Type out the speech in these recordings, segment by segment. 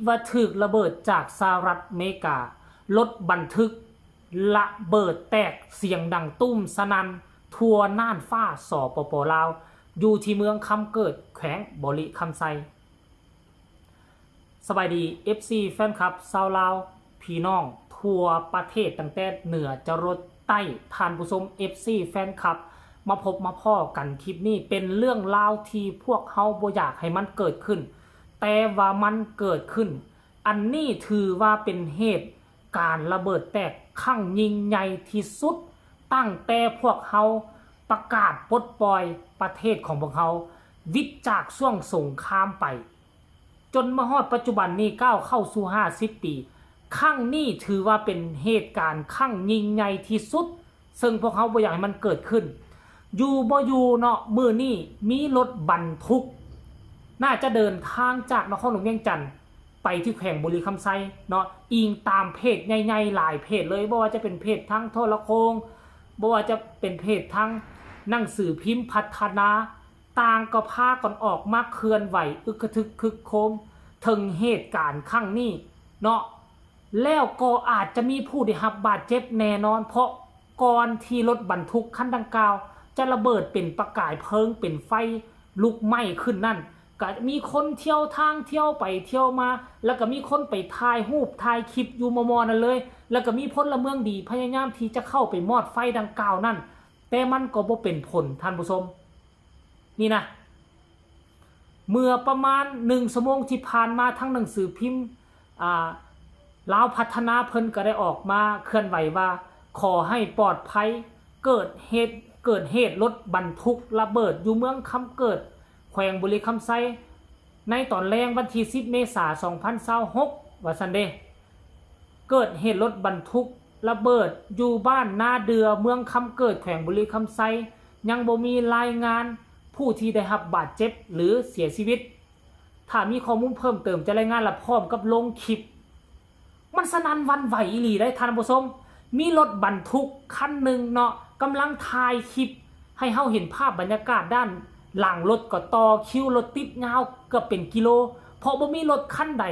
ວ່າຖືກລະເບີດຈາກສະຫະລັດອາເມລິກາ, ລົດບັນທຶກລະເບີດແຕກສຽງດັງຕຸ້ມສະໜັ່ນທົ່ວນ່ານຟ້າ ສປປ ລາວ ຢູ່ທີ່ເມືອງຄຳເກີດ ແຂວງບໍລິຄຳໄຊ. ສະບາຍດີ ເອັຟຊີ ແຟນຄລັບຊາວລາວ ພີ່ນ້ອງທົ່ວປະເທດ ຕັ້ງແຕ່ເໜືອຈະລົດໃຕ້. ທ່ານຜູ້ຊົມ ເອັຟຊີ ແຟນຄລັບ ມາພົບມາພໍ້ກັນຄລິບນີ້ ເປັນເລື່ອງລາວທີ່ພວກເຮົາບໍ່ຢາກໃຫ້ມັນເກີດຂຶ້ນ, ແຕ່ວ່າມັນເກີດຂຶ້ນ. ອັນນີ້ຖືວ່າເປັນເຫດການລະເບີດແຕກຄັ້ງຍິ່ງໃຫຍ່ທີ່ສຸດ ຕັ້ງແຕ່ພວກເຮົາປະກາດປົດປ່ອຍປະເທດຂອງພວກເຮົາ ຫວິດຈາກຊ່ວງສົງຄາມໄປ ຈົນມາຮອດປັດຈຸບັນນີ້ ກ້າວເຂົ້າສູ່ຫ້າສິບປີ. ຄັ້ງນີ້ຖືວ່າເປັນເຫດການຄັ້ງຍິ່ງໃຫຍ່ທີ່ສຸດ ເຊິ່ງພວກເຮົາບໍ່ຢາກໃຫ້ມັນເກີດຂຶ້ນ. ຢູ່ບໍ່ຢູ່ເນາະ, ມື້ນີ້ມີລົດບັນທຸກ ໜ້າຈະເດີນທາງຈາກນະຄອນຫຼວງວຽງຈັນໄປທີ່ແຂວງບໍລິຄຳໄຊເນາະ, ອີງຕາມເພຈໃຫຍ່ໆຫຼາຍເພຈເລີຍ, ບໍ່ວ່າຈະເປັນເພຈທາງໂທລະໂຄ່ງ, ບໍ່ວ່າຈະເປັນເພຈທາງໜັງສືພິມພັດທະນາ, ຕ່າງກໍພາກັນອອກມາເຄື່ອນໄຫວອຶກກະທຶກຄຶກໂຄມເຖິງເຫດການຄັ້ງນີ້ເນາະ. ແລ້ວກໍອາດຈະມີຜູ້ໄດ້ຮັບບາດເຈັບແນ່ນອນ, ເພາະກ່ອນທີ່ລົດບັນທຸກຄັນດັ່ງກ່າວຈະລະເບີດເປັນປະກາຍເພີງ ເປັນໄຟລຸກໄໝ້ຂຶ້ນນັ້ນ, ກະມີຄົນທ່ຽວທາງທ່ຽວໄປທ່ຽວມາ, ແລ້ວກະມີຄົນໄປຖ່າຍຮູບຖ່າຍຄລິບຢູ່ມໍ່ໆນັ້ນເລີຍ, ແລ້ວກະມີພົນລະເມືອງດີພະຍາຍາມທີ່ຈະເຂົ້າໄປມອດໄຟດັ່ງກ່າວນັ້ນ, ແຕ່ມັນກໍບໍ່ເປັນຜົນ, ທ່ານຜູ້ຊົມ. ນີ້ນະ, ເມື່ອປະມານໜຶ່ງຊົ່ວໂມງທີ່ຜ່ານມາ, ທາງໜັງສືພິມ ອາ ລາວພັດທະນາ ເພິ່ນກໍໄດ້ອອກມາເຄື່ອນໄຫວວ່າ ຂໍໃຫ້ປອດໄພ, ເກີດເຫດ ເກີດເຫດລົດບັນທຸກລະເບີດຢູ່ເມືອງຄຳເກີດ ແຂວງບໍລິຄຳໄຊ ໃນຕອນແລງວັນທີສິບ ເມສາ ສອງພັນຊາວຫົກ ວ່າຊັ້ນເດ. ເກີດເຫດລົດບັນທຸກລະເບີດຢູ່ບ້ານນາເດື່ອ ເມືອງຄຳເກີດ ແຂວງບໍລິຄຳໄຊ, ຍັງບໍ່ມີລາຍງານຜູ້ທີ່ໄດ້ຮັບບາດເຈັບ ຫຼື ເສຍຊີວິດ. ຖ້າມີຂໍ້ມູນເພີ່ມເຕີມຈະລາຍງານ ແລະ ພ້ອມກັບລົງຄລິບ. ມັນສະໜັ່ນຫວັ່ນໄຫວອີ່ຫຼີເດ້ທ່ານຜູ້ຊົມ. ມີລົດບັນທຸກຄັນໜຶ່ງເນາະ ກຳລັງຖ່າຍຄລິບໃຫ້ເຮົາເຫັນພາບບັນຍາກາດດ້ານຫຼັງ, ລົດກໍຕໍ່ຄິວ, ລົດຕິດຍາວເກືອບເປັນກິໂລ ເພາະບໍ່ມີລົດຄັນໃດ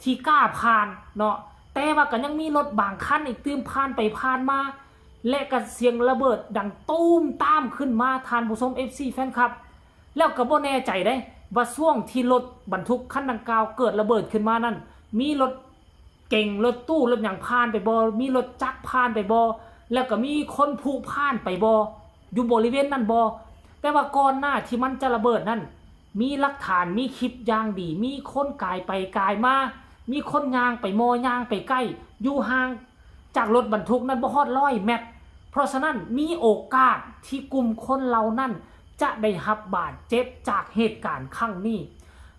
ທີ່ກ້າຜ່ານເນາະ, ແຕ່ວ່າກໍຍັງມີລົດບາງຄັນອີກຕື່ມຜ່ານໄປຜ່ານມາ ແລະ ກະສຽງລະເບີດດັງຕູມຕາມຂຶ້ນມາ ທ່ານຜູ້ຊົມ ເອັຟຊີ ແຟນຄລັບ. ແລ້ວກະບໍ່ແນ່ໃຈເດ້ວ່າຊ່ວງທີ່ລົດບັນທຸກຄັນດັ່ງກ່າວເກີດລະເບີດຂຶ້ນມານັ້ນ ມີລົດເກັງ, ລົດຕູ້, ລົດຫຍັງຜ່ານໄປບໍ່, ມີລົດຈັກຜ່ານໄປບໍ່, ແລ້ວກະມີຄົນຜຸຜ່ານໄປບໍ່ ຢູ່ບໍລິເວນນັ້ນບໍ່. ແຕ່ວ່າກ່ອນໜ້າທີ່ມັນຈະລະເບີດນັ້ນ ມີຫຼັກຖານ, ມີຄລິບຢ່າງດີ, ມີຄົນກາຍໄປກາຍມາ, ມີຄົນຍ່າງໄປມໍ່ຍ່າງໄປໃກ້, ຢູ່ຫ່າງຈາກລົດບັນທຸກນັ້ນບໍ່ຮອດຮ້ອຍແມັດ. ເພາະສະນັ້ນ ມີໂອກາດທີ່ກຸ່ມຄົນເຫຼົ່ານັ້ນຈະໄດ້ຮັບບາດເຈັບຈາກເຫດການຄັ້ງນີ້.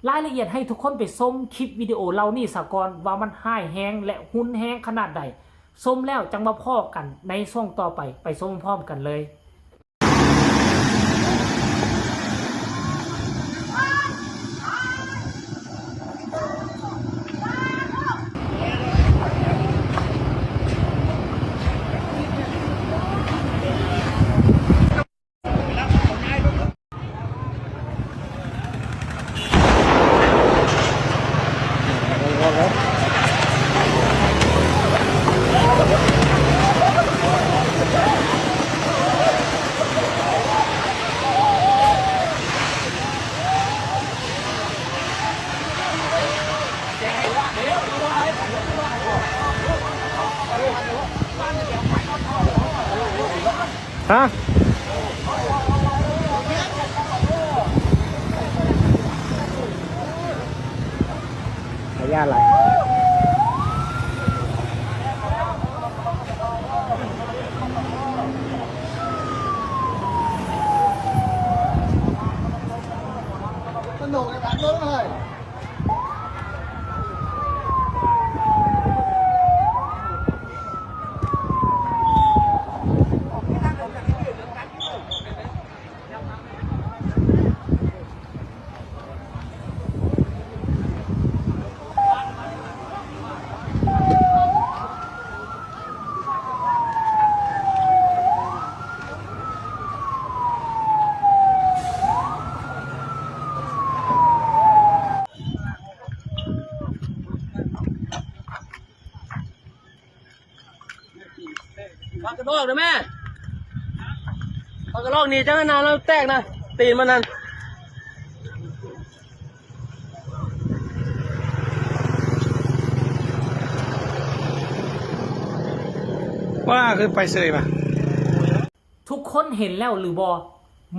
ລາຍລະອຽດໃຫ້ທຸກຄົນໄປຊົມຄລິບວິດີໂອເຫຼົ່ານີ້ສາກ່ອນ ວ່າມັນຮ້າຍແຮງ ແລະ ຮຸນແຮງຂະໜາດໃດ. ຊົມແລ້ວຈັ່ງມາພໍ້ກັນໃນຊ່ວງຕໍ່ໄປ, ໄປຊົມພ້ອມກັນເລີຍ. ຮະ? ໄລຍະຫຼາຍ. ສະ ອອກເດີ້ແມ່ ມັນກະລອກໜີຈັກຫັ້ນນະ ແລ້ວແຕກນະ ຕີນມັນນັ້ນ. ວ່າຄືໄປເສີຍວະ. ທຸກຄົນເຫັນແລ້ວຫຼືບໍ່?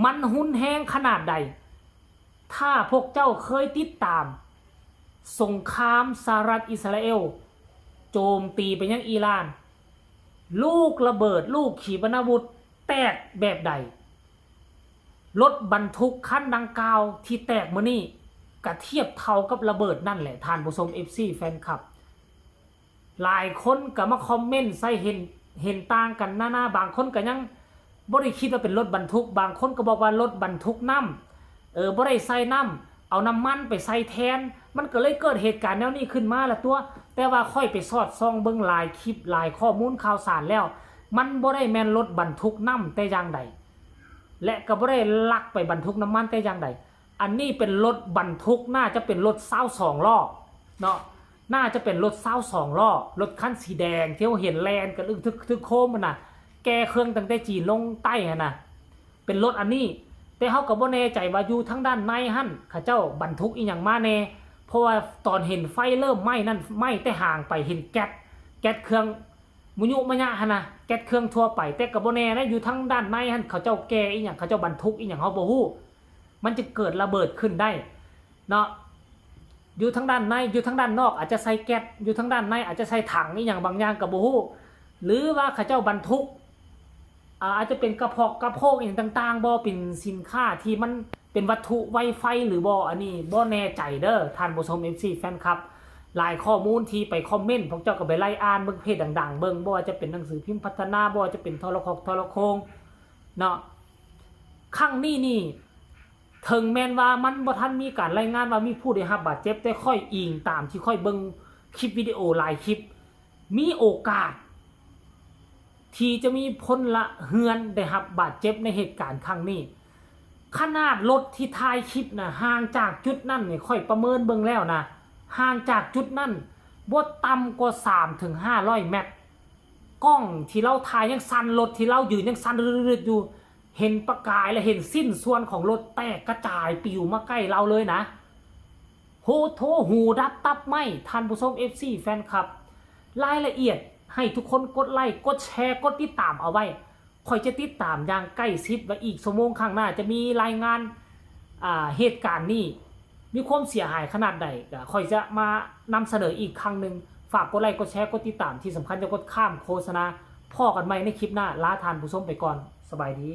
ມັນຮຸນແຮງຂະໜາດໃດ? ຖ້າພວກເຈົ້າເຄີຍຕິດຕາມສົງຄາມສະຫະລັດອິດສະຣາເອວໂຈມຕີໄປຍັງອີຣານ, ລູກລະເບີດ, ລູກຂີປະນາວຸດແຕກແບບໃດ? ລົດບັນທຸກຄັນດັ່ງກ່າວທີ່ແຕກມື້ນີ້ ກະທຽບເທົ່າກັບລະເບີດນັ້ນແຫຼະ ທ່ານຜູ້ຊົມ ເອັຟຊີ ແຟນຄລັບ. ຫຼາຍຄົນກໍມາຄອມເມັນໃສ່ເຫັນ ເຫັນຕ່າງກັນນານາ, ບາງຄົນກໍຍັງບໍ່ໄດ້ຄິດວ່າເປັນລົດບັນທຸກ, ບາງຄົນກໍບອກວ່າລົດບັນທຸກນ້ຳ ເອີ ບໍ່ໄດ້ໃສ່ນ້ຳ ເອົານ້ຳມັນໄປໃສ່ແທນ, ມັນກໍເລີຍເກີດເຫດການແນວນີ້ຂຶ້ນມາລະຕົວະ. ແຕ່ວ່າຂ້ອຍໄປສອດສ່ອງເບິ່ງຫຼາຍຄລິບ ຫຼາຍຂໍ້ມູນຂ່າວສານແລ້ວ ມັນບໍ່ໄດ້ແມ່ນລົດບັນທຸກນ້ຳແຕ່ຢ່າງໃດ ແລະ ກໍບໍ່ໄດ້ລັກໄປບັນທຸກນ້ຳມັນແຕ່ຢ່າງໃດ. ອັນນີ້ເປັນລົດບັນທຸກ ໜ້າຈະເປັນລົດຊາວສອງລໍ້ເນາະ ໜ້າຈະເປັນລົດຊາວສອງລໍ້ ລົດຄັນສີແດງທີ່ເຮົາເຫັນແລ່ນກັນອຶກທຶກທຶກໂຄມຫັ້ນນະ ແກ່ເຄື່ອງຕັ້ງແຕ່ຈີນລົງໃຕ້ຫັ້ນນະ ເປັນລົດອັນນີ້. ແຕ່ເຮົາກໍບໍ່ແນ່ໃຈວ່າຢູ່ທາງດ້ານໃນຫັ້ນເຂົາເຈົ້າບັນທຸກອີ່ຫຍັງມາແນ່ ເພາະວ່າຕອນເຫັນໄຟເລີ່ມໄໝ້ນັ້ນ ໄໝ້ແຕ່ຫາງໄປ ເຫັນແກັດ ແກັດເຄື່ອງ ມຸຍຸມະຍະຫັ້ນນະ ແກັດເຄື່ອງທົ່ວໄປ ແຕ່ກໍບໍ່ແນ່ນະ ຢູ່ທາງດ້ານໃນຫັ້ນເຂົາເຈົ້າແກ່ອີ່ຫຍັງ ເຂົາເຈົ້າບັນທຸກອີ່ຫຍັງເຮົາບໍ່ຮູ້ ມັນຈະເກີດລະເບີດຂຶ້ນໄດ້ເນາະ. ຢູ່ທາງດ້ານໃນ ຢູ່ທາງດ້ານນອກອາດຈະໃສ່ແກັດ ຢູ່ທາງດ້ານໃນອາດຈະໃສ່ຖັງອີ່ຫຍັງບາງຢ່າງກໍບໍ່ຮູ້ ຫຼືວ່າເຂົາເຈົ້າບັນທຸກ ອາ ອາດຈະເປັນກະພອກກະໂພກອີ່ຫຍັງຕ່າງໆບໍ່ ເປັນສິນຄ້າທີ່ມັນ ເປັນວັດຖຸໄວໄຟຫຼືບໍ່ ອັນນີ້ບໍ່ແນ່ໃຈເດີ້ ທ່ານຜູ້ຊົມ ເອັຟຊີ ແຟນຄລັບ. ຫຼາຍຂໍ້ມູນທີ່ໄປຄອມເມັນ ພວກເຈົ້າກໍໄປໄລ່ອ່ານເບິ່ງເພຈດັງໆເບິ່ງ ບໍ່ວ່າຈະເປັນໜັງສືພິມພັດທະນາ ບໍ່ວ່າຈະເປັນໂທລະຄົກໂທລະໂຂງເນາະ. ຄັ້ງນີ້ນີ້ ເຖິງແມ່ນວ່າມັນບໍ່ທັນມີການລາຍງານວ່າມີຜູ້ໄດ້ຮັບບາດເຈັບ ແຕ່ຂ້ອຍອີງຕາມທີ່ຂ້ອຍເບິ່ງຄລິບວິດີໂອຫຼາຍຄລິບ ມີໂອກາດ ທີ່ຈະມີພົນລະເຮືອນໄດ້ຮັບບາດເຈັບໃນເຫດການຄັ້ງນີ້. ຂະໜາດລົດທີ່ຖ່າຍຄລິບນະ ຫ່າງຈາກຈຸດນັ້ນນີ້ ຂ້ອຍປະເມີນເບິ່ງແລ້ວນະ ຫ່າງຈາກຈຸດນັ້ນບໍ່ຕ່ຳກວ່າສາມເຖິງຫ້າຮ້ອຍແມັດ. ກ້ອງທີ່ລາວຖ່າຍຍັງສັ່ນ ລົດທີ່ລາວຢືນຍັງສັ່ນຣຶດໆຢູ່ ເຫັນປະກາຍ ແລະ ເຫັນຊິ້ນສ່ວນຂອງລົດແຕກກະຈາຍປິວມາໃກ້ລາວເລີຍນະ. ໂຫ ໂທ ຫູດັບຕັບໄໝ້ ທ່ານຜູ້ຊົມ ເອັຟຊີ ແຟນຄລັບ. ລາຍລະອຽດໃຫ້ທຸກຄົນກົດໄລ້ ກົດແຊ ກົດຕິດຕາມເອົາໄວ້. ຂ້ອຍຈະຕິດຕາມຢ່າງໃກ້ຊິດວ່າອີກຊົ່ວໂມງຂ້າງໜ້າຈະມີລາຍງານ ອ່າ ເຫດການນີ້ມີຄວາມເສຍຫາຍຂະໜາດໃດ ກໍຂ້ອຍຈະມານຳສະເໜີອີກຄັ້ງໜຶ່ງ. ຝາກກົດໄລ້ ກົດແຊ ກົດຕິດຕາມ ທີ່ສຳຄັນຢ່າກົດຂ້າມໂຄສະນາ. ພໍ້ກັນໃໝ່ໃນຄລິບໜ້າ. ລາທ່ານຜູ້ຊົມໄປກ່ອນ. ສະບາຍດີ.